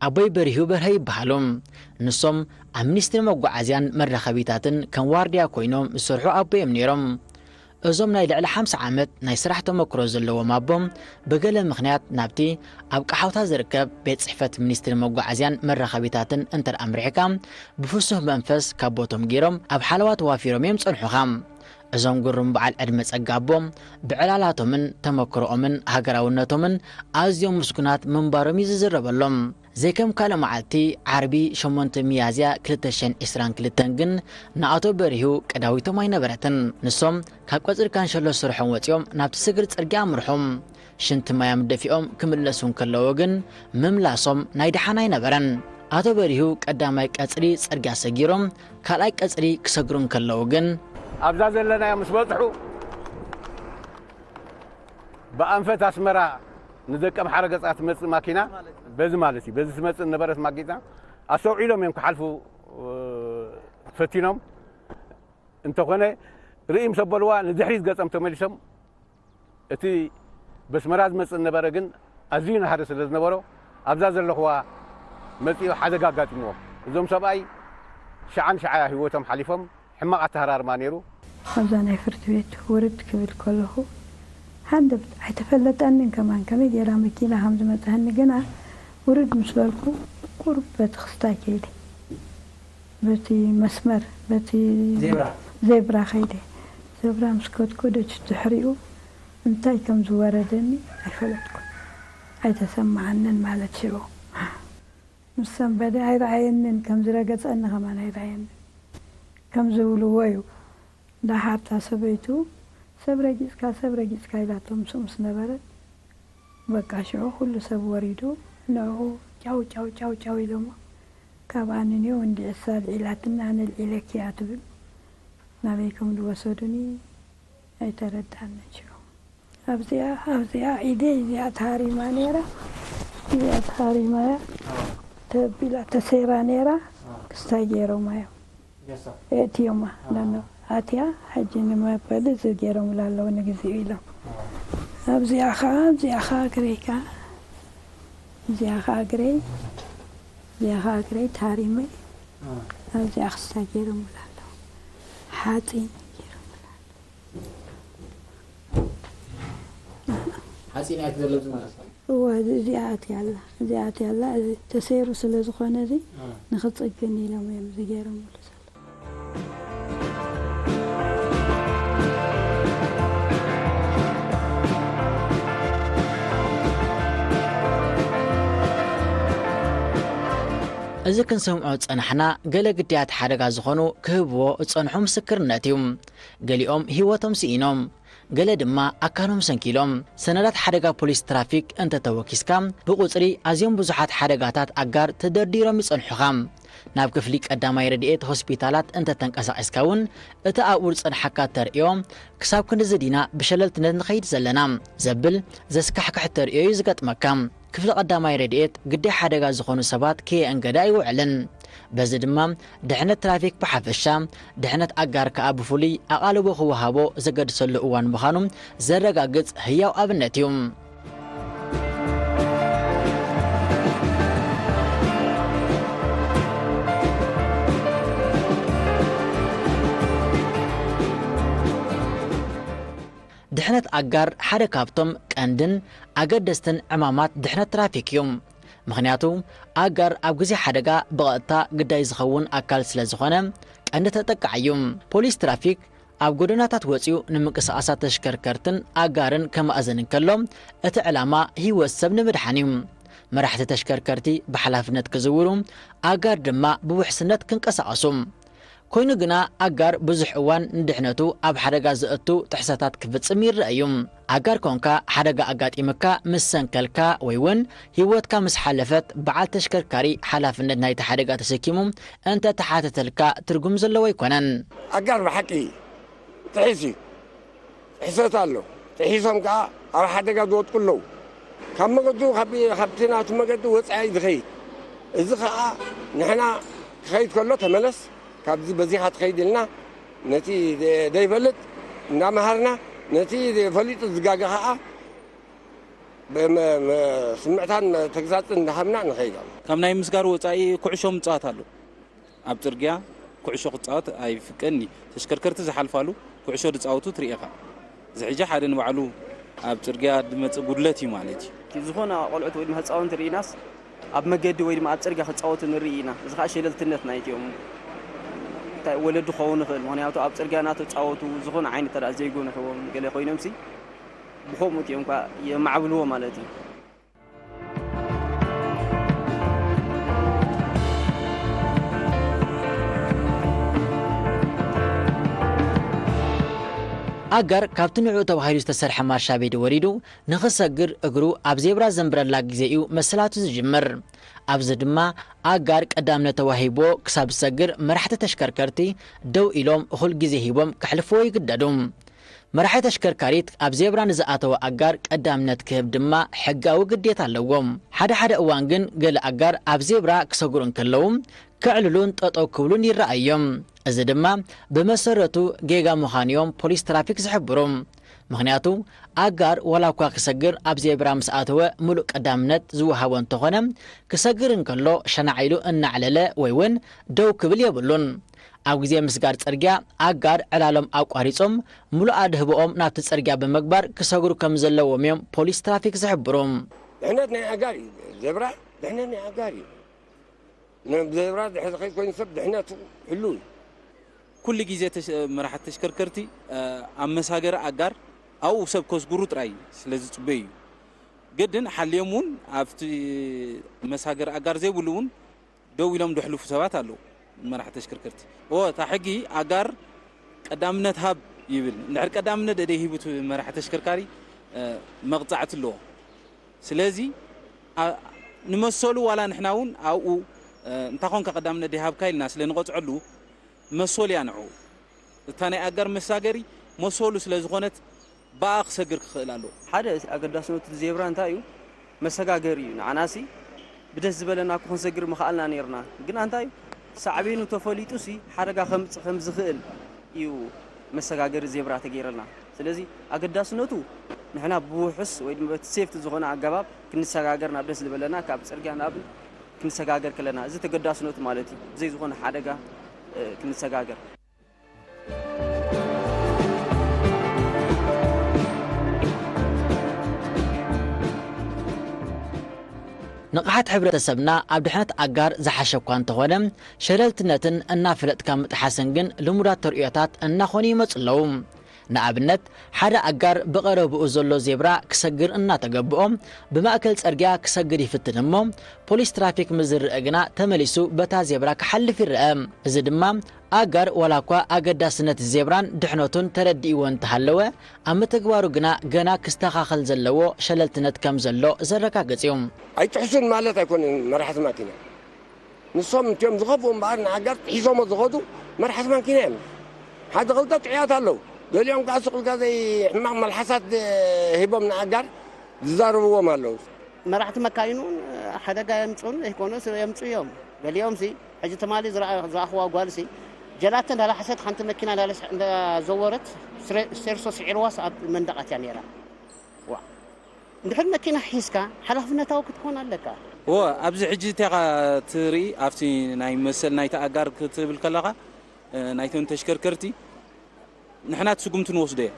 ኣቦይ በሪሁ በርሀ ይበሃሉ። ንሶም ኣብ ሚኒስትሪ መጓዓዝያን መራኸቢታትን ከም ዋርድያ ኮይኖም ዝሰርሑ ኣቦ እዮም ነይሮም። እዞም ናይ ልዕሊ ሓምሳ ዓመት ናይ ስራሕ ተመክሮ ዘለዎም ኣቦ፣ ብገለ ምኽንያት ናብቲ ኣብ ቀሓውታ ዝርከብ ቤት ጽሕፈት ሚኒስትሪ መጓዓዝያን መራኸቢታትን እንተ ኣምሪሕካ፣ ብፍሱህ መንፈስ ካብ ቦቶም ገይሮም ኣብ ሓለዋ ተዋፊሮም እዮም ጸንሑኻ። እዞም ግሩም በዓል ዕድመ ጸጋ ኣቦ፣ ብዕላላቶምን ተመክሮኦምን ሃገራውነቶምን ኣዝዮም ምስጉናት ምንባሮም እዩ ዝዝረበሎም። ዘይከም ካልእ መዓልቲ ዓርቢ ሸሞንተ ሚያዝያ ክልተ ሽሕን ዕስራን ክልተን ግን ንኣቶ በሪሁ ቀዳዊቶም ኣይነበረትን። ንሶም ካብ ቀጽሪ ካንሸሎ ስርሖም ወጺኦም ናብቲ ስግር ጽርግያ ኣምርሑ። ሽንቲ ማዮም ደፊኦም ክምለሱ እንከለዉ ግን ምምላሶም ናይ ደሓን ኣይነበረን። ኣቶ በሪሁ ቀዳማይ ቀጽሪ ጽርግያ ሰጊሮም ካልኣይ ቀጽሪ ክሰግሩ እንከለዉ ግን ኣብዛ ዘለናዮ ምስ በጽሑ ብኣንፈት ኣስመራ ንደቀምሓረ ገጻ ትመጽእ ማኪና በዚ ማለት እዩ። በዚ ትመጽእ ዝነበረት ማኪና ኣስተውዒሎም እዮም ክሓልፉ፣ እ፣ ፈቲኖም። እንተኾነ ርኢ ምስ ኣበልዋ ንድሕሪት ገጾም ተመሊሶም። እቲ በስመራ ዝመጽእ ዝነበረ ግን ኣዝዩ ናህሪ ስለ ዝነበሮ ኣብዛ ዘለኽዋ መጺኡ ሓደጋ ኣጋጢምዎ። እዞም ሰብኣይ ሸዓን ሸዓያ ህይወቶም ሓሊፎም። ሕማቕ ኣተሃራርማ ነይሩ። ኣብዛ ናይ ፍርድ ቤት ውርድ ክብል ከለኹ፣ ሃንደበት ኣይተፈለጠንን ከማን፣ ከመይ ጌራ መኪና ከም ዝመጽኣኒ ግና፣ ውርድ ምስ በልኩ፣ ቁሩብ በቲ ክስታይ ከይደ። በቲ መስመር፣ በቲ ዜብራ። ዜብራ ከይደ። ዜብራ ምስ ከድኩ፣ እቲ ድሕሪኡ እንታይ ከም ዝወረደኒ ኣይፈለጥኩን። ኣይተሰማዓንን ማለት ሽዑ። ምስ ሰንበደ ኣይረኣየንን፣ ከም ዝረገጸኒ ከማን ኣይረኣየንን። ከም ዝብልዎ እዩ። ደሓር እታ ሰበይቱ፣ "ሰብ ረጊጽካ፣ ሰብ ረጊጽካ" ኢላቶ ምስኡ ምስ ነበረት፣ በቃ ሽዑ ኩሉ ሰብ ወሪዱ ንዕኡ ጫው፣ ጫው፣ ጫው፣ ጫው ኢሎሞ። ካብኣ ንንዮ እንዲዕሳ ኣልዒላትና፣ "ኣነ ኣልዒለኪ" እያ ትብል። ናበይ ከም ዝወሰዱኒ ኣይተረድኣንን ሽዑ። ኣብዚኣ፣ ኣብዚኣ ኢደይ እዚኣ ተሃሪማ ነይራ። እዚኣ ተሃሪማ እያ። ተቢላ ተሰይራ ነይራ። ክስታይ ገይሮማ እዮም። የእትዮማ። ነኖ። ኣትያ፣ ሕጂ ንመበሊ እዚ ገይሮምላ ኣለዉ ንግዚኡ ኢሎም። ኣብዚኣ ኸዓ፣ ኣብዚኣ ኸዓ እግረይ ከኣ፣ እዚኣ ኸዓ እግረይ፣ እዚኣ ኸዓ እግረይ ተሃሪመ። ኣብዚኣ ክስታይ ገይሮምላ ኣለዉ። ሓፂን ገይሮምላ። ሓፂን እያ ትዘለብዚ ማለት ነው። እወ፣ እዚ፣ እዚኣ ኣትያ ኣላ። እዚኣ ኣትያ ኣላ። እዚ ተሰይሩ ስለ ዝኾነ እዚ እ። ንኽፅግን ኢሎም እዮም እዚ ገይሮምሉ ዘለዉ። እዚ ክንሰምዖ ዝጸናሕና ገለ ግዳያት ሓደጋ ዝኾኑ ክህብዎ ዝጸንሑ ምስክርነት እዩ። ገሊኦም ህይወቶም ስኢኖም፣ ገለ ድማ ኣካሎም ሰንኪሎም። ሰነዳት ሓደጋ ፖሊስ ትራፊክ እንተተወኪስካ፣ ብቁጽሪ ኣዝዮም ብዙሓት ሓደጋታት ኣጋር ተደርዲሮም ይጸንሑኻ። ናብ ክፍሊ ቀዳማይ ረድኤት ሆስፒታላት እንተተንቀሳቒስካ እውን፣ እቲ ኣብኡ ዝጸንሓካ ተርእዮ፣ "ክሳብ ክንድዚ ዲና ብሸለልትነት ንኸይድ ዘለና?" ዘብል ዘስካሕክሕ ተርእዮ እዩ ዝገጥመካ። ክፍሊ ቀዳማይ ረድኤት ግዳይ ሓደጋ ዝኾኑ ሰባት ከየእንገደ ኣይውዕልን። በዚ ድማ ድሕነት ትራፊክ ብሓፈሻ፣ ድሕነት ኣጋር ከኣ ብፍሉይ ኣቓልቦ ክወሃቦ ዘገድሰሉ እዋን ምዃኑ ዘረጋግጽ ህያው ኣብነት እዩ። ድሕነት ኣጋር ሓደ ካብቶም ቀንድን ኣገደስትን ዕማማት ድሕነት ትራፊክ እዩ። ምኽንያቱ፣ ኣጋር ኣብ ግዜ ሓደጋ ብቐጥታ ግዳይ ዝኸውን ኣካል ስለ ዝኾነ፣ ቀንዲ ተጠቃዒ እዩ። ፖሊስ ትራፊክ ኣብ ጎደናታት ወጺኡ ንምንቅስቓሳት ተሽከርከርትን ኣጋርን ከማእዝን እንከሎ፣ እቲ ዕላማ ህይወት ሰብ ንምድሓን እዩ። መራሕቲ ተሽከርከርቲ ብሓላፍነት ክዝውሩ፣ ኣጋር ድማ ብውሕስነት ክንቀሳቐሱ። ኮይኑ ግና፣ ኣጋር ብዙሕ እዋን ንድሕነቱ ኣብ ሓደጋ ዘእቱ ጥሕሰታት ክፍጽም ይረአ እዩ። ኣጋር ኮንካ ሓደጋ ኣጋጢምካ ምስ ሰንከልካ ወይ እውን ህይወትካ ምስ ሓለፈት፣ በዓል ተሽከርካሪ ሓላፍነት ናይቲ ሓደጋ ተሰኪሙ እንተተሓተተልካ ትርጉም ዘለዎ ኣይኮነን። ኣጋር ብሓቂ ጥሒሱ እዩ። ጥሕሰት ኣሎ። ጥሒሶም ከኣ ኣብ ሓደጋ ዝወድቁ ኣለዉ። ካብ መገዱ፣ ካብ፣ ካብቲ ናቱ መገዲ ወጻኢ ዝኸይድ። እዚ ከኣ ንሕና ክኸይድ ከሎ ተመለስ፣ ካብዚ በዚኻ ትኸይድ ኢልና ነቲ ዘ-፣ ዘይፈልጥ እንዳመሃርና፣ ነቲ ፈሊጡ ዝጋገ ከኣ ስምዕታን ተግዛፅን እንዳሃብና ንኸይድ። ካብ ናይ ምስጋር ወፃኢ ኩዕሾ ምፅዋት ኣሎ። ኣብ ፅርግያ ኩዕሾ ክፃወት ኣይፍቀድን እዩ። ተሽከርከርቲ ዝሓልፋሉ ኩዕሾ ዝፃወቱ ትርኢ ኢኻ። እዚ ሕጂ ሓደ ንባዕሉ ኣብ ፅርግያ ዝመፅእ ጉድለት እዩ ማለት እዩ። ዝኾነ ቆልዑት ወይ ድማ ህፃውንቲ ርኢናስ ኣብ መገዲ ወይ ድማ ኣብ ፅርግያ ክፃወቱ ንርኢ ኢና። እዚ ከዓ ሸለልትነት ናይትዮም እንታይ ወለዲ ክኸውን ይኽእል። ምኽንያቱ ኣብ ፅርግያ እናተፃወቱ ዝኾነ ዓይነት ተዳ ዘይጎንሕዎም ገለ ኮይኖምሲ ብኸምኡ እዮም እኳ የማዕብልዎ ማለት እዩ። ኣጋር ካብቲ ንዕኡ ተባሂሉ ዝተሰርሐ ማርሻ ቤድ ወሪዱ ንኽሰግር እግሩ ኣብ ዜብራ ዘንብረላ ግዜ እዩ መሰላቱ ዝጅምር። ኣብዚ ድማ ኣጋር ቀዳምነት ተዋሂብዎ ክሳብ ዝሰግር መራሕቲ ተሽከርከርቲ ደው ኢሎም እኹል ግዜ ሂቦም ከሕልፍዎ ይግደዱ። መራሒ ተሽከርካሪት ኣብ ዜብራ ንዝኣተወ ኣጋር ቀዳምነት ክህብ ድማ ሕጋዊ ግዴታ ኣለዎም። ሓደ ሓደ እዋን ግን ገለ ኣጋር ኣብ ዜብራ ክሰግሩ እንከለዉ ከዕልሉን ጠጠው ክብሉን ይረኣዮም። እዚ ድማ ብመሰረቱ ጌጋ ምዃኑ እዮም ፖሊስ ትራፊክ ዝሕብሩ። ምኽንያቱ ኣጋር ዋላ እኳ ክሰግር ኣብ ዜብራ ምስ ኣተወ ሙሉእ ቀዳምነት ዝወሃቦ እንተኾነ ክሰግር እንከሎ ሸናዕ ኢሉ እናዕለለ ወይ እውን ደው ክብል የብሉን። ኣብ ግዜ ምስጋር ጽርግያ ኣጋር ዕላሎም ኣቋሪጾም ምሉእ ኣድህቦኦም ናብቲ ጽርግያ ብምግባር ክሰግሩ ከም ዘለዎም እዮም ፖሊስ ትራፊክ ዝሕብሩ። ድሕነት ናይ ኣጋር እዩ። ዜብራ ድሕነት ናይ ኣጋር እዩ። ንዜብራ ድሕሪ ዝኸይድ ኮይኑ ሰብ ድሕነቱ ህሉው እዩ። ኩሉ ግዜ ተሽ- መራሕቲ ተሽከርከርቲ ኣብ መሳገሪ ኣጋር ኣብኡ ሰብ ከስጉሩ ጥራይ ስለ ዝፅበዩ እዩ። ግድን ሓልዮም እውን ኣብቲ መሳገሪ ኣጋር ዘይብሉ እውን ደው ኢሎም ደሕልፉ ሰባት ኣለዉ። መራሒ ተሽከርከርቲ እዎ እታ ሕጊ ኣጋር ቀዳምነት ሃብ ይብል። እንድሕር ቀዳምነት ደደ ሂቡ እቲ መራሒ ተሽከርካሪ መቕፃዕቲ ኣለዎ። ስለዚ ንመሰሉ ዋላ ንሕና እውን ኣብኡ እንታይ ኮንካ ቀዳምነት ደይሃብካ ኢልና ስለ ንቐፅዐሉ መሰሉ እያ ንዑ። እታ ናይ ኣጋር መሳገሪ መሰሉ ስለ ዝኾነት ብኣ ክሰግር ክኽእል ኣለዎ። ሓደ ኣገዳስነቱ እቲ ዜብራ እንታይ እዩ? መሰጋገሪ እዩ። ንዓናሲ ብደስ ዝበለና እኮ ክንሰግር ምኽኣልና ነይርና። ግን ኣንታይ እዩ? ሳዕቤኑ ተፈሊጡሲ ሓደጋ ከምፅእ ከም ዝኽእል እዩ መሰጋገሪ ዜብራ ተገይረልና። ስለዚ ኣገዳስነቱ ንሕና ብውሑስ ወይ ድማ በቲ ሴፍቲ ዝኾነ ኣገባብ ክንሰጋገር ናብ ደስ ዝበለና ካብ ፅርግያ ናብ ክንሰጋገር ከለና እዚ ተገዳስነቱ ማለት እዩ። ብዘይ ዝኾነ ሓደጋ ክንሰጋገር። ንቕሓት ሕብረተሰብና ኣብ ድሕነት ኣጋር ዝሓሸ እኳ እንተኾነ፣ ሸለልትነትን እናፈለጥካ ምጥሓስን ግን ልሙዳት ተርእዮታት እናኾኑ ይመፁ ኣለዉ። ንኣብነት፣ ሓደ ኣጋር ብቐረብኡ ዘሎ ዜብራ ክሰግር እናተገብኦ፣ ብማእከል ጸርግያ ክሰግር ይፍትን እሞ፣ ፖሊስ ትራፊክ ምስ ዝረአ ግና ተመሊሱ በታ ዜብራ ክሓልፍ ይረአ። እዚ ድማ ኣጋር ዋላ እኳ ኣገዳስነት ዜብራን ድሕነቱን ተረዲእዎ እንተሃለወ፣ ኣብ ምትግባሩ ግና ገና ክስተኻኸል ዘለዎ ሸለልትነት ከም ዘሎ ዘረጋግጽ እዩ። ኣይጥሕሱን ማለት ኣይኮነን መራሕቲ ማኪና። ንሶም እንቲኦም ዝኸፍኡ እምበኣር ንኣጋር ጥሒሶሞ ዝኸዱ መራሕቲ ማኪና እዮም። ሓደ ክልተ ጥዑያት ኣለዉ። ገሊኦም ከኣ ስቕ ኢልካ ዘይሕማቕ መልሓሳት ሂቦም ንኣጋር ዝዛረብዎም ኣለዉ። መራሕቲ መካይን እውን ሓደጋ የምፅኡን ዘይኮነ የምፅኡ እዮም። ገሊኦም ሲ ሕጂ ትማሊ ዝረኣ- ዝረኣኽዋ ጓል ሲ ጀላተ እንዳላሓሰት ሓንቲ መኪና እንዳለስ- እንዳዘወረት ስሬ- ስቴርሶ ስዒርዋስ ኣብ መንደቕ ኣትያ ነይራ። ዋ እንድሕር መኪና ሒዝካ ሓላፍነታዊ ክትኮን ኣለካ። እወ ኣብዚ ሕጂ እንታይ ኢኻ ትርኢ ኣብቲ ናይ መሰል ናይቲ ኣጋር ክትብል ከለኻ ናይተን ተሽከርከርቲ ንሕና እቲ ስጉምቲ ንወስዶ እየ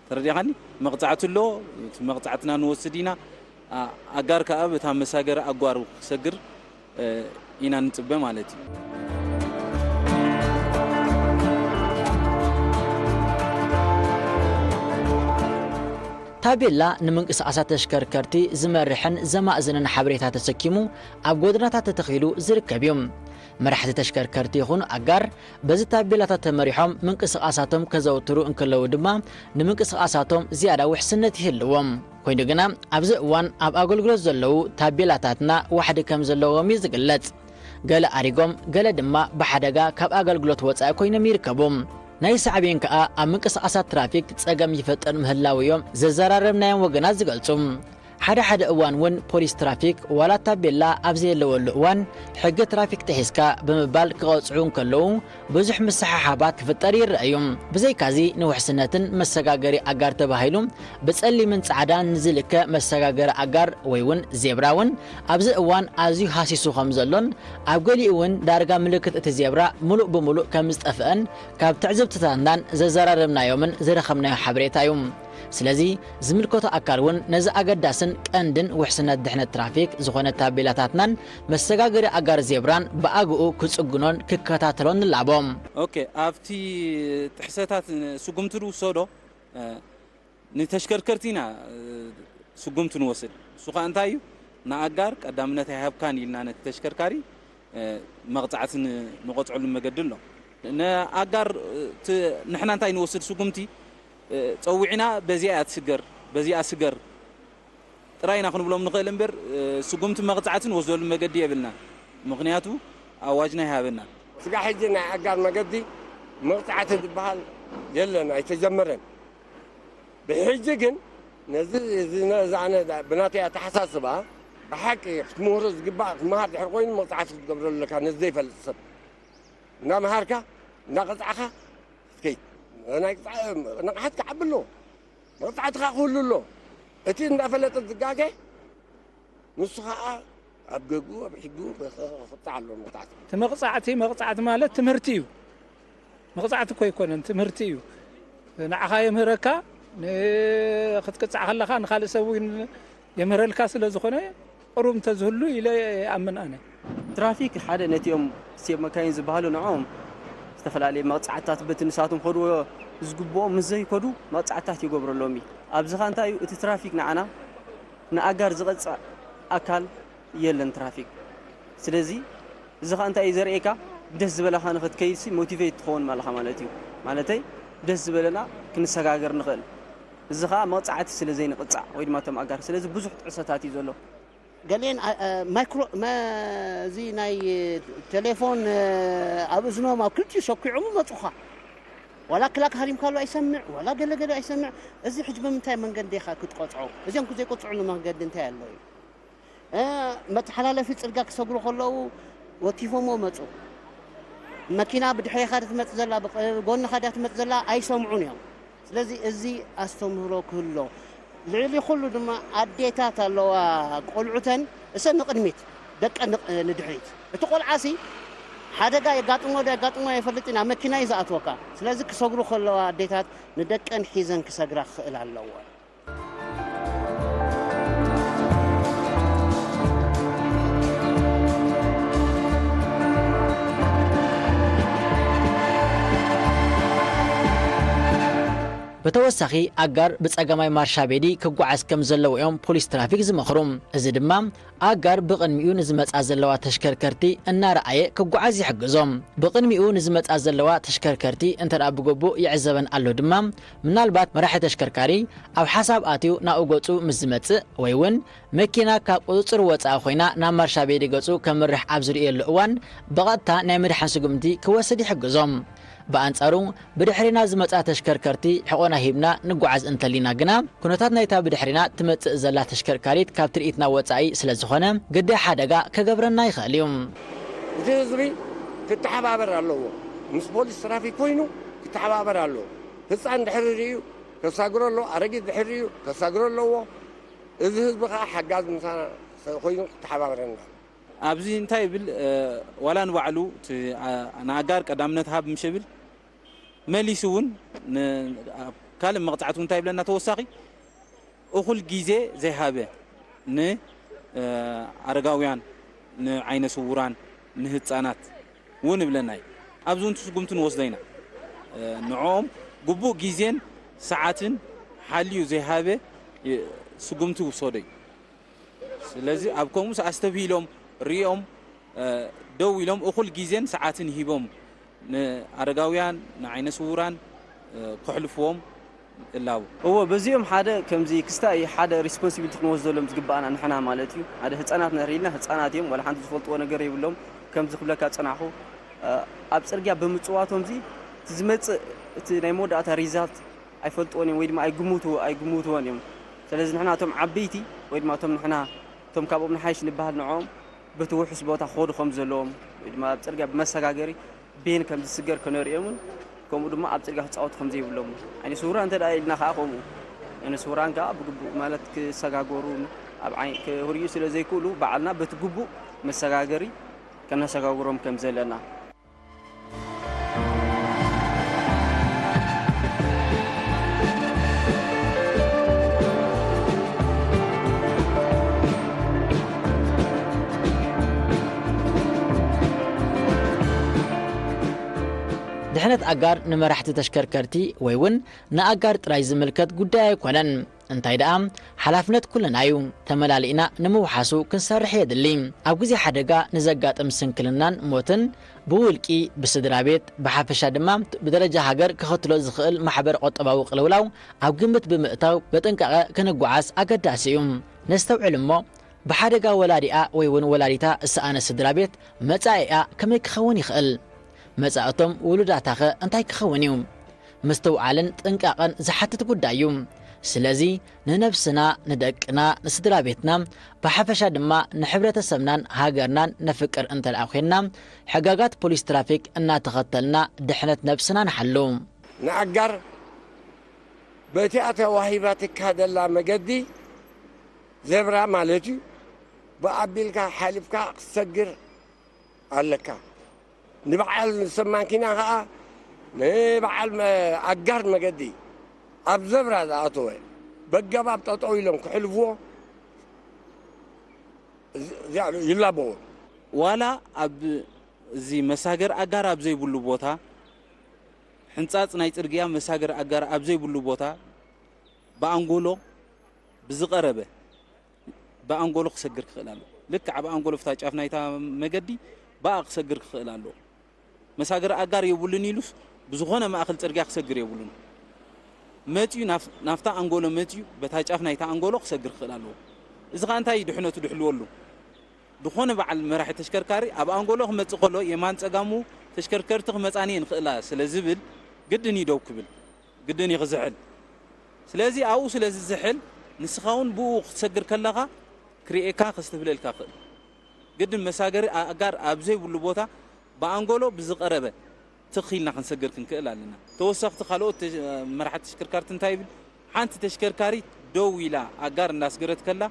ተረዲኻኒ መቕፃዕቲ ኣሎ እቲ መቕፃዕትና ንወስድ ኢና ኣጋር ከዓ በታ መሳገሪ ኣጓር ክሰግር ኢና ንፅበ ማለት እዩ። ታቤላ ንምንቅስቓሳት ተሽከርከርቲ ዝመርሕን ዘማእዝንን ሓበሬታ ተሰኪሙ ኣብ ጎደናታት ተተኺሉ ዝርከብ እዩ። መራሕቲ ተሽከርከርቲ ይኹኑ ኣጋር በዚ ታቤላታት ተመሪሖም ምንቅስቓሳቶም ከዘውትሩ እንከለዉ ድማ ንምንቅስቓሳቶም ዝያዳ ውሕስነት ይህልዎም። ኮይኑ ግና ኣብዚ እዋን ኣብ ኣገልግሎት ዘለዉ ታቤላታትና ዋሕዲ ከም ዘለዎም እዩ ዝግለጽ። ገለ ኣሪጎም፣ ገለ ድማ ብሓደጋ ካብ ኣገልግሎት ወጻኢ ኮይኖም ይርከቡ። ናይ ሳዕቤን ከኣ ኣብ ምንቅስቓሳት ትራፊክ ጸገም ይፈጥር ምህላዉ እዮም ዘዘራረብናዮም ወገናት ዝገልጹ። ሓደ ሓደ እዋን እውን ፖሊስ ትራፊክ ዋላ ታቤላ ኣብ ዘየለወሉ እዋን ሕጊ ትራፊክ ጥሒስካ ብምባል ክቐጽዑ እንከለዉ ብዙሕ ምስሕሓባት ክፍጠር ይረአ እዩ። ብዘይካዚ ንውሕስነትን መሰጋገሪ ኣጋር ተባሂሉ ብጸሊምን ጻዕዳን ንዝልከ መሰጋገሪ ኣጋር ወይ እውን ዜብራ እውን ኣብዚ እዋን ኣዝዩ ሃሲሱ ከም ዘሎን ኣብ ገሊኡ እውን ዳርጋ ምልክት እቲ ዜብራ ምሉእ ብምሉእ ከም ዝጠፍአን ካብ ትዕዝብትታትናን ዘዘራረብናዮምን ዝረኸብናዮ ሓበሬታ እዩ። ስለዚ ዝምልከቶ ኣካል እውን ነዚ ኣገዳስን ቀንድን ውሕስነት ድሕነት ትራፊክ ዝኾነ ታቤላታትናን መሰጋገሪ ኣጋር ዜብራን ብኣግኡ ክጽግኖን ክከታተሎን ንላቦ። ኦኬ፣ ኣብቲ ጥሕሰታት ስጉምቲ ዝውሰዶ፣ እ፣ ንተሽከርከርቲ ኢና፣ እ፣ ስጉምቲ ንወስድ። እሱ ኸኣ እንታይ እዩ? ንኣጋር ቀዳምነት ኣይሃብካን ኢልና ነቲ ተሽከርካሪ፣ እ፣ መቕጻዕቲ ን-፣ ንቐጽዐሉ መገዲ ኣሎ። ንኣጋር፣ እ፣ ት-፣ ንሕና እንታይ ንወስድ ስጉምቲ፣ እ፣ ጸዊዕና በዚኣ እያ ትስገር፣ በዚኣ ስገር ጥራይ ኢና ክንብሎም ንኽእል እምበር፣ እ፣ ስጉምቲ መቕጻዕቲ ንወስደሉ መገዲ የብልናን። ምኽንያቱ ኣዋጅና ይሃበና። ስጋዕ ሕጂ ናይ ኣጋር መገዲ መቕጻዕቲ ዝበሃል የለን፣ ኣይተጀመረን። ብሕጂ ግን ነዚ፣ እዚ ነ-፣ እዛ ኣነ ብናተይ ኣተሓሳስባ ብሓቂ ክትምህሮ ዝግባእ ክመሃር ድሕሪ ኮይኑ መቕጻዕቲ ክትገብረሉ ኣለካ። ነዚ ዘይፈልጥ ሰብ እናመሃርካ፣ እናቐጻዕካ ክትከይድ። ናይ ቅጻ-፣ ንቕሓት ክዓቢ ኣለዎ። መቕጻዕቲ ከኣ ክህሉ ኣሎ። እቲ እንዳፈለጠ ዝጋገ ንሱ ኸኣ ኣብ ገግኡ፣ ኣብ ሕጊኡ ክቕጻዕ ኣለዎ መቕጻዕቲ። እቲ መቕጻዕቲ፣ መቕጻዕቲ ማለት ትምህርቲ እዩ። መቕጻዕቲ እኮ ኣይኮነን፣ ትምህርቲ እዩ። ንዓኻ የምህረካ፣ ን-፣ ክትቅጻዕ ከለኻ ንኻልእ ሰብ እውን የምህረልካ ስለ ዝኾነ፣ ቁሩብ እንተዝህሉ ኢለ ይኣምን ኣነ። ትራፊክ ሓደ ነቲኦም ስቴፕ መካይን ዝበሃሉ ንዕኦም ዝተፈላለየ መቕጻዕትታት በቲ ንሳቶም ከድዎ ዝግብኦም ምስ ዘይከዱ መቕጻዕትታት ይገብረሎም እዩ። ኣብዚ ኸኣ እንታይ እዩ? እቲ ትራፊክ ንዓና ንኣጋር ዝቐጽዕ ኣካል የለን ትራፊክ። ስለዚ እዚ ኸኣ እንታይ እዩ ዘርእየካ? ደስ ዝበለኻ ንኽትከይድሲ ሞቲቬት ትኸውን ኣለኻ ማለት እዩ። ማለተይ ደስ ዝበለና ክንሰጋገር ንኽእል። እዚ ኸኣ መቕጻዕቲ ስለ ዘይንቕጻዕ ወይ ድማ እቶም ኣጋር። ስለዚ ብዙሕ ጥዕሰታት እዩ ዘሎ። ገሊኤን፣ ኣ-፣ ኣ-፣ ማይክሮ-፣ መ-፣ እዚ ናይ ቴሌፎን፣ እ፣ ኣብ እዝኖም ኣብ ክልቲኡ ሰኪዖም ይመጹኻ። ዋላ ክላክ ሃሪምካሉ ኣይሰምዕ፣ ዋላ ገለ ገለ ኣይሰምዕ። እዚ ሕጂ ብምንታይ መንገዲ ኢኻ ክትቆጽዖ? እዚኦም ክዘይቆጽዑሉ መንገዲ እንታይ ኣሎ እዩ? እ፣ መተሓላለፊ ጽርግያ ክሰግሩ ከለዉ ወቲፎምዎ መጹ። መኪና ብድሕሬኻ ድያ ትመጽእ ዘላ፣ ብቕ-፣ ጎንኻ ድያ ትመጽእ ዘላ ኣይሰምዑን እዮም። ስለዚ እዚ ኣስተምህሮ ክህሎ፣ ልዕሊ ኩሉ ድማ ኣዴታት ኣለዋ ቆልዑተን፣ እሰን ንቕድሚት፣ ደቀን ንቕ-፣ ንድሕሪት። እቲ ቆልዓሲ ሓደጋ የጋጥሞ ዶ የጋጥሞ ኣይፈልጥን፣ ኣብ መኪና እዩ ዝኣትወካ። ስለዚ ክሰግሩ ከለዋ ኣዴታት ንደቀን ሒዘን ክሰግራ ክኽእል ኣለወን። ብተወሳኺ ኣጋር ብጸጋማይ ማርሻ ቤዲ ክጓዓዝ ከም ዘለዎ እዮም ፖሊስ ትራፊክ ዝመኽሩ። እዚ ድማ ኣጋር ብቕድሚኡ ንዝመጻ ዘለዋ ተሽከርከርቲ እናረኣየ ክጓዓዝ ይሕግዞ። ብቕድሚኡ ንዝመጻ ዘለዋ ተሽከርከርቲ እንተ ደኣ ብግቡእ ይዕዘበን ኣሎ ድማ፣ ምናልባት መራሒ ተሽከርካሪ ኣብ ሓሳብ ኣትዩ ናብኡ ገጹ ምስ ዝመጽእ ወይ እውን መኪና ካብ ቁጽጽር ወጻኢ ኮይና ናብ ማርሻ ቤዲ ገጹ ከምርሕ ኣብ ዝርእየሉ እዋን ብቐጥታ ናይ ምድሓን ስጉምቲ ክወስድ ይሕግዞ። ብኣንጻሩ ብድሕሪና ዝመጻ ተሽከርከርቲ ሕቖና ሂብና ንጓዓዝ እንተሊና ግና፣ ኩነታት ናይታ ብድሕሪና ትመጽእ ዘላ ተሽከርካሪት ካብ ትርኢትና ወጻኢ ስለ ዝኾነ፣ ግዳይ ሓደጋ ከገብረና ይኽእል እዩ። እቲ ህዝቢ ክተሓባበር ኣለዎ። ምስ ፖሊስ ትራፊክ ኮይኑ ክተሓባበር ኣለዎ። ህጻን ድሕሪ ርእዩ ከሳግሮ ኣለዎ፣ ኣረጊት ድሕሪ ርእዩ ከሳግሮ ኣለዎ። እዚ ህዝቢ ከኣ ሓጋዝ ምሳና ኮይኑ ክተሓባበረና። ኣብዚ እንታይ ይብል፣ እ፣ ዋላ ንባዕሉ እቲ፣ ኣ-፣ ንኣጋር ቀዳምነት ሃብ ምሽ ይብል፣ መሊሱ እውን ን-፣ ኣብ ካልእ መቕጻዕቲ እውን እንታይ ይብለና ተወሳኺ፣ እኹል ግዜ ዘይሃበ ን-፣ እ፣ ኣረጋውያን፣ ንዓይነ ስውራን፣ ንህጻናት እውን ይብለና እዩ። ኣብዚ እውን ስጉምቲ ንወስዶ ኢና። እ፣ ንዕኦም ግቡእ ግዜን ሰዓትን ሓልዩ ዘይሃበ፣ እ፣ ስጉምቲ ይውሰዶ እዩ። ስለዚ ኣብ ከምኡስ ኣስተብሂሎም፣ ሪኦም፣ እ፣ ደው ኢሎም እኹል ግዜን ሰዓትን ሂቦም ንኣረጋውያን፣ ንዓይነ ስውራን፣ እ፣ ከሕልፍዎም እላቦ። እወ፣ በዚኦም ሓደ ከምዚ ክስታይ ሓደ ሪስፖንሲቢሊቲ ክንወስደሎም ዝግባኣና ንሕና ማለት እዩ። ሓደ ህጻናት ንርኢ ኢልና፣ ህጻናት እዮም፣ ዋላ ሓንቲ ዝፈልጥዎ ነገር የብሎም። ከምዚ ክብለካ ጸናሕኩ፣ እ፣ ኣብ ጽርግያ ብምጽዋቶምዚ እቲ ዝመጽእ እቲ ናይ መወዳእታ ሪዛልት ኣይፈልጥዎን እዮም ወይ ድማ ኣይግምቱ-፣ ኣይግምትዎን እዮም። ስለዚ ንሕና እቶም ዓበይቲ ወይ ድማ እቶም ንሕና እቶም ካብኦም ንሓይሽ ንበሃል ንዕኦም በቲ ውሑስ ቦታ ክኸዱ ከም ዘለዎም ወይ ድማ ኣብ ጽርግያ ብመሰጋገሪ ቤን ከም ዝስገር ከነርእዮምን ከምኡ ድማ ኣብ ጽርግያ ክጻወቱ ከም ዘይብሎምን። ዓይነ ስውራን እንተ ደኣ ኢልና ከኣ ከምኡ። ዓይነ ስውራን ከኣ ብግቡእ ማለት ክሰጋገሩ ኣብ ዓይን ክርእዩ ስለ ዘይክእሉ ባዕልና በቲ ግቡእ መሰጋገሪ ከነሰጋግሮም ከም ዘለና። ድሕነት ኣጋር ንመራሕቲ ተሽከርከርቲ ወይ እውን ንኣጋር ጥራይ ዝምልከት ጉዳይ ኣይኮነን። እንታይ ደኣ ሓላፍነት ኩልና እዩ። ተመላሊእና ንምውሓሱ ክንሰርሕ የድሊ። ኣብ ግዜ ሓደጋ ንዘጋጥም ስንክልናን ሞትን ብውልቂ፣ ብስድራ ቤት፣ ብሓፈሻ ድማ ብደረጃ ሃገር ከኸትሎ ዝኽእል ማሕበረ ቁጠባዊ ቅልውላው ኣብ ግምት ብምእታው ብጥንቃቐ ክንጓዓዝ ኣገዳሲ እዩ። ነስተውዕል እሞ ብሓደጋ ወላዲኣ ወይ እውን ወላዲታ ዝሰኣነ ስድራ ቤት መጻኢኣ ከመይ ክኸውን ይኽእል? መጻእቶም ውሉዳታኸ እንታይ ክኸውን እዩ? ምስትውዓልን ጥንቃቐን ዝሓትት ጉዳይ እዩ። ስለዚ ንነብስና፣ ንደቅና፣ ንስድራ ቤትና፣ ብሓፈሻ ድማ ንሕብረተሰብናን ሃገርናን ነፍቅር እንተ ደኣ ዄንና፣ ሕጋጋት ፖሊስ ትራፊክ እናተኸተልና ድሕነት ነብስና ንሓሉ። ንኣጋር በቲኣ ተዋሂባትካ ዘላ መገዲ ዘብራ ማለት እዩ ብኣቢልካ ሓሊፍካ ክትሰግር ኣለካ። ንበዓል ሰብ ማኪና ከኣ ንበዓል ኣጋር መገዲ ኣብ ዘብራ ዝኣተወ በገባብ ጠጠው ኢሎም ክሕልፍዎ ይላበዎ። ዋላ ኣብ እዚ መሳገር ኣጋር ኣብ ዘይብሉ ቦታ፣ ሕንጻጽ ናይ ጽርግያ መሳገር ኣጋር ኣብ ዘይብሉ ቦታ ብኣንጎሎ ብዝቐረበ ብኣንጎሎ ክሰግር ክኽእል ኣለዎ። ልክዕ ብኣንጎሎ ፍታ ጫፍ ናይታ መገዲ ብኣ ክሰግር ክኽእል ኣለዎ። መሳገሪ ኣጋር የብሉን ኢሉስ ብዝኾነ ማእኸል ጽርግያ ክሰግር የብሉን። መጺኡ ናፍታ ኣንጎሎ መጺኡ በታ ጫፍ ናይታ ኣንጎሎ ክሰግር ክኽእል ኣለዎ። እዚ ኸኣ እንታይ እዩ ድሕነቱ ድሕልወሉ? ዝኾነ በዓል መራሒ ተሽከርካሪ ኣብ ኣንጎሎ ክመጽእ ከሎ የማን ጸጋሙ ተሽከርከርቲ ክመጻኒ እየን ክኽእላ ስለ ዝብል ግድን እዩ ደው ክብል። ግድን እዩ ክዝሕል። ስለዚ ኣብኡ ስለ ዝዝሕል ንስኻ እውን ብኡ ክትሰግር ከለኻ ክርእየካ ከስተብህለልካ ይኽእል። ግድን መሳገሪ ኣእጋር ኣብ ዘይብሉ ቦታ ብኣንጎሎ ብዝቐረበ ትኽ ኢልና ክንሰግር ክንክእል ኣለና። ተወሰኽቲ ካልኦት መራሕቲ ተሽከርካርቲ እንታይ ይብል? ሓንቲ ተሽከርካሪት ደው ኢላ ኣጋር እንዳስገረት ከላ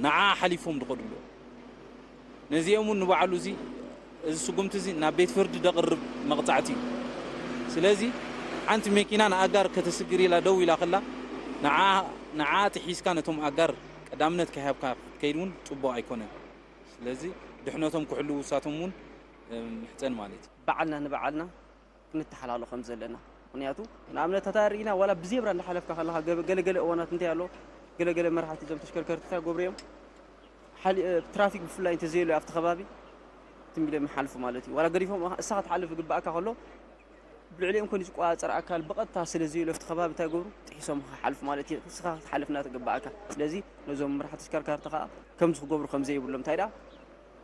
ንዓኣ ሓሊፎም ዝኸዱ ኣለዉ። ነዚኦም እውን ንባዕሉ እዚ እዚ ስጉምቲ እዚ ናብ ቤት ፍርዲ ደቕርብ መቕጻዕቲ እዩ። ስለዚ ሓንቲ መኪና ንኣጋር ከተስግር ኢላ ደው ኢላ ከላ ንዓኣ ጥሒስካ ነቶም ኣጋር ቀዳምነት ከይሃብካ ክትከይድ እውን ጽቡቕ ኣይኮነን። ስለዚ ድሕነቶም ክሕልዉ ንሳቶም እውን ምሕጸን ማለት እዩ። ባዕልና ንባዕልና ክንተሓላሎ ከም ዘለና። ምኽንያቱ ንኣብነት እታ ርኢና ዋላ ብዜብራ እንዳሓለፍካ ከለኻ ገለ ገለ እዋናት እንታይ ኣሎ ገለ ገለ መራሕቲ እዞም ተሽከርከርቲ እንታይ ገብሩ እዮም ትራፊክ ብፍላይ እንተዘየሎ ኣብቲ ከባቢ ትም ኢሎም ይሓልፉ ማለት እዩ። ዋላ ገዲፎም እሳ ክትሓልፍ ዝግባኣካ ከሎ ብልዕሊኦም ኮይኑ ዝቆፃፀር ኣካል ብቐጥታ ስለ ዘየሎ ኣብቲ ከባቢ እንታይ ገብሩ ጥሒሶም ክሓልፉ ማለት እዩ። እስኻ ክትሓልፍ እናተገባኣካ። ስለዚ ነዞም መራሕቲ ተሽከርካርቲ ከዓ ከምዚ ክገብሩ ከም ዘይብሎም እንታይ ደኣ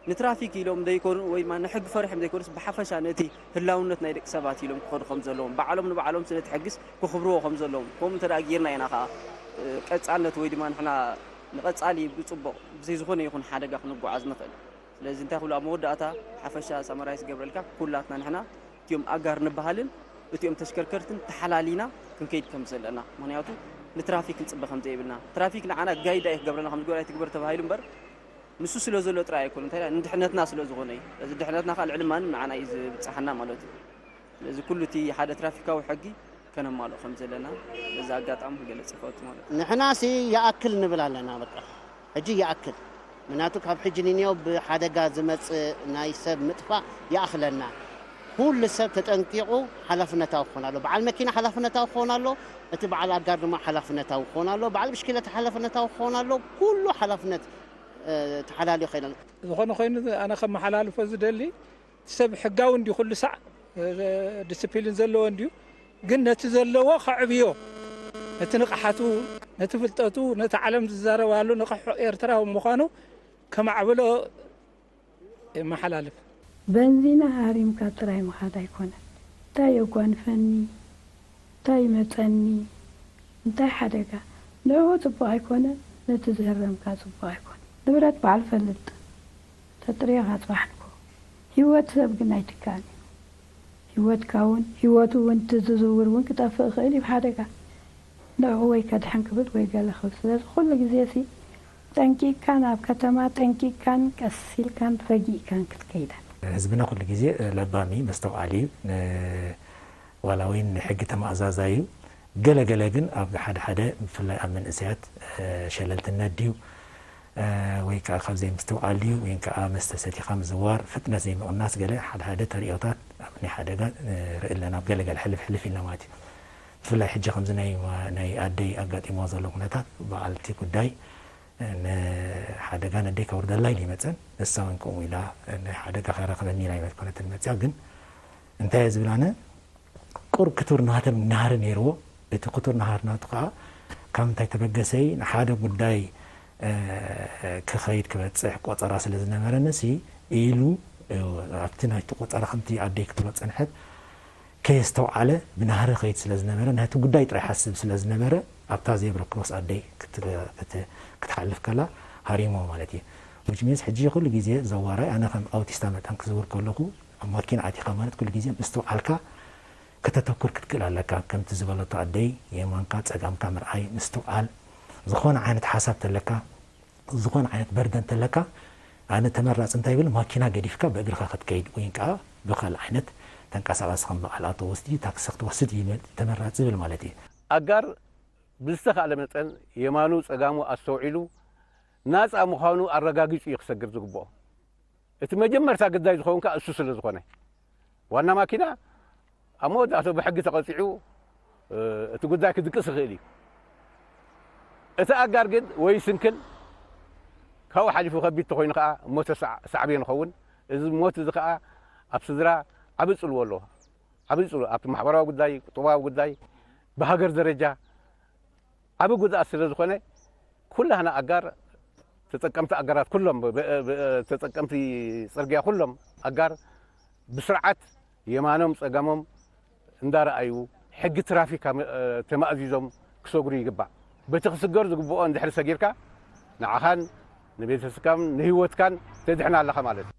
ንትራፊክ ኢሎም ዘይኮኑ ወይ ድማ ንሕጊ ፈሪሖም ዘይኮኑስ ብሓፈሻ ነቲ ህላውነት ናይ ደቂ ሰባት ኢሎም ክኸዱ ከም ዘለዎም ባዕሎም ንባዕሎም ስለ ትሕግስ ክኽብርዎ ከም ዘለዎም ከምኡ እንተ ደኣ ጌርና ኢና ከዓ ቀጻልነት ወይ ድማ ንሕና ንቐጻሊ ብጽቡቕ ብዘይ ዝኾነ ይኹን ሓደጋ ክንጓዓዝ ንኽእል። ስለዚ እንታይ ክብሉ ኣብ መወዳእታ ሓፈሻ ሳመራይዝ ገብረልካ ኩላትና ንሕና እቲኦም ኣጋር ንበሃልን እቲኦም ተሽከርከርትን ተሓላሊና ክንከይድ ከም ዘለና ምክንያቱ ንትራፊክ ክንጽበ ከም ዘይብልና ትራፊክ ንዓና ጋይዳ እዩ ክገብረና ከም ዝገብር ኣይትግበር ተባሂሉ እምበር ንሱ ስለ ዘሎ ጥራይ ኣይኮነ እንታይ ንድሕነትና ስለ ዝኾነ እዩ እዚ ድሕነትና ከዓ ልዕሊ ማንም ንዓና እዩ ዝብፅሓና ማለት እዩ ስለዚ ኩሉ እቲ ሓደ ትራፊካዊ ሕጊ ከነማልኦ ከም ዘለና በዚ ኣጋጣሚ ክገልፅ ይፈቱ ማለት እዩ። ንሕና ሲ ይኣክል ንብል ኣለና በቃ ሕጂ ይኣክል ምክንያቱ ካብ ሕጂ ንንየው ብሓደጋ ዝመፅእ ናይ ሰብ ምጥፋእ ይኣኽለና ኩሉ ሰብ ተጠንቂቑ ሓላፍነታዊ ክኾን ኣሎ በዓል መኪና ሓላፍነታዊ ክኾን ኣሎ እቲ በዓል ኣጋር ድማ ሓላፍነታዊ ክኾን ኣሎ በዓል ብሽክለታ ሓላፍነታዊ ክኾን ኣሎ ኩሉ ሓላፍነት ተሓላልዮ ከይና ዝኾነ ኮይኑ ኣነ ከመሓላልፎ ዝደሊ እቲ ሰብ ሕጋዊ እንዲ ኩሉ ሳዕ ዲስፕሊን ዘለዎ እንዲዩ ግን ነቲ ዘለዎ ከዕብዮ ነቲ ንቕሓቱ ነቲ ፍልጠቱ ነቲ ዓለም ዝዛረባሉ ንቕሑ ኤርትራዊ ምዃኑ ከማዕብሎ የመሓላልፍ። በንዚና ሃሪምካ ጥራይ ምኻድ ኣይኮነን እንታይ የጓንፈኒ እንታይ ይመጸኒ እንታይ ሓደጋ ንዕኡ ጽቡቕ ኣይኮነን ነቲ ዝህረምካ ጽቡቕ ኣይኮን። ንብረት በዓል ፈልጥ፣ ተጥርዮ ካጽባሕ ንግሆ። ህይወት ሰብ ግን ኣይትካእን እዩ። ህይወትካ እውን፣ ህይወቱ እውን እቲ ዝዝውር እውን ክጠፍእ ይኽእል እዩ ብሓደጋ። ንዕኡ ወይ ከድሕን ክብል ወይ ገለ ክብል። ስለዚ ኩሉ ግዜ ሲ ጠንቂቕካን ኣብ ከተማ ጠንቂቕካን ቀስ ኢልካን ረጊእካን ክትከይድ ኣለካ። ህዝብና ኩሉ ግዜ ለባም እዩ፣ መስተውዓሊ እዩ። ን-፣ ዋላ እውን ንሕጊ ተመኣዛዛይ እዩ። ገለ ገለ ግን ኣብ ሓደ ሓደ ብፍላይ ኣብ መንእሰያት፣ እ፣ ሸለልትነት ድዩ፣ እ፣ ወይ ከዓ ካብ ዘይምስትውዓል ድዩ፣ ወይ ከዓ መስተ ሰቲኻ ምዝዋር፣ ፍጥነት ዘይምቕናስ፣ ገለ ሓደ ሓደ ተርእዮታት ኣብ ናይ ሓደጋ ንርኢ ኣለና። ኣብ ገለ ገለ ሕልፍ ሕልፍ ኢልና ማለት እዩ። ብፍላይ ሕጂ ከምዚ ናይ ማ-፣ ናይ ኣደይ ኣጋጢምዎ ዘሎ ኩነታት፣ በዓልቲ ጉዳይ፣ እ፣ ንሓደጋ ነደይ ከውርደላ ኢሉ ይመጸን፣ ንሳ እውን ከምኡ ኢላ፣ እ፣ ናይ ሓደጋ ከረኽበኒ ኢላ ኣይኮነትን መጽያ። ግን እንታይ እየ ዝብል ኣነ፣ ቁሩብ ክቱር ናህሪ፣ ናህሪ ነይርዎ። እቲ ክቱር ናህሪ ናቱ ከዓ ካብ ምንታይ ተበገሰ እዩ? ንሓደ ጉዳይ፣ እ፣ ክኸይድ ክበጽሕ ቆጸራ ስለ ዝነበረንሲ ኢሉ፣ እ፣ ኣብቲ ናይቲ ቆጸራ ከምቲ ኣደይ ክትብሎ ጸንሐት ከየስተውዓለ ብናህሪ ኸይድ ስለ ዝነበረ፣ ናይቲ ጉዳይ ጥራይ ሓስብ ስለ ዝነበረ ኣብታ ዜብራ ክሮስ ኣደይ ክት-፣ ክት-፣ ክትሓልፍ ከላ ሃሪሞ ማለት እዩ። Which means ሕጂ ኩሉ ግዜ ዘዋራይ ኣነ ከም ኣውቲስታ መጠን ክዝውር ከለኹ ኣብ ማኪና ኣቲኻ ማለት ኩሉ ግዜ ምስትውዓልካ ከተተኩር ክትክእል ኣለካ። ከምቲ ዝበለቶ ኣደይ የማንካ ጸጋምካ ምርኣይ፣ ምስትውዓል፣ ዝኾነ ዓይነት ሓሳብ ተለካ፣ ዝኾነ ዓይነት በርደን ተለካ፣ ኣነ ተመራጺ እንታይ ይብል፣ ማኪና ገዲፍካ ብእግርኻ ክትከይድ ወይ ከዓ ብኻልእ ዓይነት ተንቀሳቓሲ ከም በዓል ኣውቶቡስ ድዩ ታክሲ ክትወስድ ይብል ተመራጺ ይብል ማለት እዩ። ኣጋር ብዝተኻእለ መጠን የማኑ ጸጋሙ ኣስተውዒሉ ናጻ ምዃኑ ኣረጋጊጹ እዩ ክሰግር ዝግብኦ። እቲ መጀመርታ ግዳይ ዝኸውን ከኣ እሱ ስለ ዝኾነ፣ ዋና ማኪና ኣብ መወዳእትኡ ብሕጊ ተቐጺዑ፣ እ፣ እቲ ጉዳይ ክድቅስ ይኽእል እዩ። እቲ ኣጋር ግን ወይ ስንክል፣ ካብኡ ሓሊፉ ከቢድ ተኾይኑ ከኣ ሞተ ሳዕ-፣ ሳዕቤን ይኸውን። እዚ ሞት እዚ ከኣ ኣብ ስድራ ዓቢ ጽልዎ ኣለዎ። ዓቢ ጽልዎ ኣብቲ ማሕበራዊ ጉዳይ፣ ቁጠባዊ ጉዳይ፣ ብሃገር ደረጃ ዓቢ ጉድኣት ስለ ዝኾነ፣ ኩላህና ኣጋር ተጠቀምቲ ኣጋራት ኩሎም፣ ብ-፣ ብ-፣ ተጠቀምቲ ጽርግያ ኩሎም ኣጋር ብስርዓት የማኖም ጸጋሞም እንዳረኣዩ፣ ሕጊ ትራፊክ ኣመ-፣ ተማእዚዞም ክሰግሩ ይግባእ። በቲ ክስገር ዝግብኦ እንድሕሪ ሰጊርካ፣ ንዓኻን ንቤተሰብካን ንህይወትካን ተድሕን ኣለኻ ማለት እዩ።